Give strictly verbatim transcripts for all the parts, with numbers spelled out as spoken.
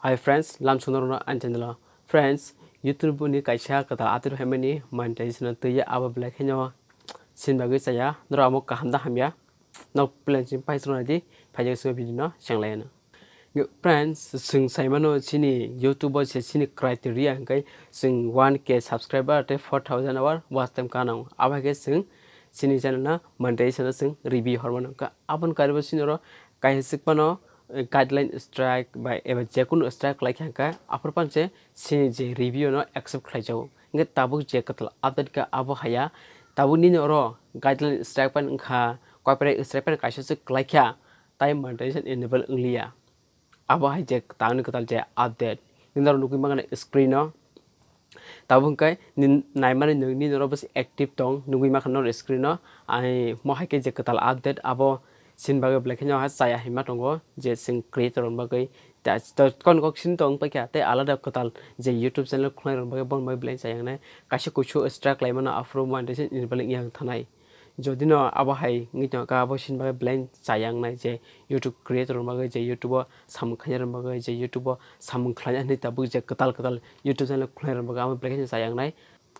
Hi friends, lam sungno rwno ani channel o. Friends, YouTube ni kaisa kwtal update phaimani monetization no twiya abo belai kheno sin bagwi chaya. Norok amo kaham da hamya? Nok plan sin pai srwna di, phaijak swngo video no senglaino. Friends, chwng saimano chini YouTube o se chini criteria hwnkhe chwng one K subscriber tei four thousand hour watch time kanang. Abo hai khe chwng chini channel no monetization no chwng review hormano. Aboni karibo chini oro kaisa chwkmano guideline strike bai eba jekunu strike khlai kha hwnkhe aphuru phano se chini je review no accept khlai jago. Hwnkhe tabuk je kwtal update kha abo haya, tabuk nini oro guideline strike phano wngkha, copyright strike phano kaisa se khlai kha, tai monetization enable wngliya. Abo hai je tangni kwtal je update nini oro nugwi mangkha screen o. Tabuk hwnkhe naimani nwng nini oro bwswk active tong nugwi mangkha noro screen o. Ani mo hai khe je kwtal update abo sin bagwi belai kheno hai chaya hinma tongo je chwng creator rok bagwi. Kon kok sin tong paikha tei alada kwtal je YouTube channel khulai rok bagwi bon bai belai chaya wngnai. Kaisa kuisu strike lai mano aphuru monetization enable wngya thanai. Jodi no abo hai wngwi tongkha, abo sin bagwi belai chaya wngnai je YouTube creator rok bagwi, je YouTube o samung khainai rok bagwi, je YouTube o samung khlainai hinwi tabuk je kwtal kwtal YouTube channel khulai rok bagwi abo belai kheno chaya wngnai.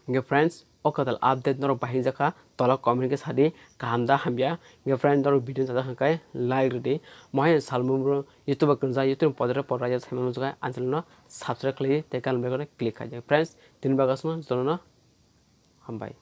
Hwnkhe friends, o kwtal update norok bahai wngjakha, tola comment khe sadi kaham da hamya. Hwnkhe friends, norok video sajak hwnkhe like rwdi. Mohai salmung bro YouTube o kwnjak, YouTube podre podra ya saimano jwkha, ang channel no subscribe khlai tei bell icon no click khai. Friends, tini bagwi aswkno jotono hambai.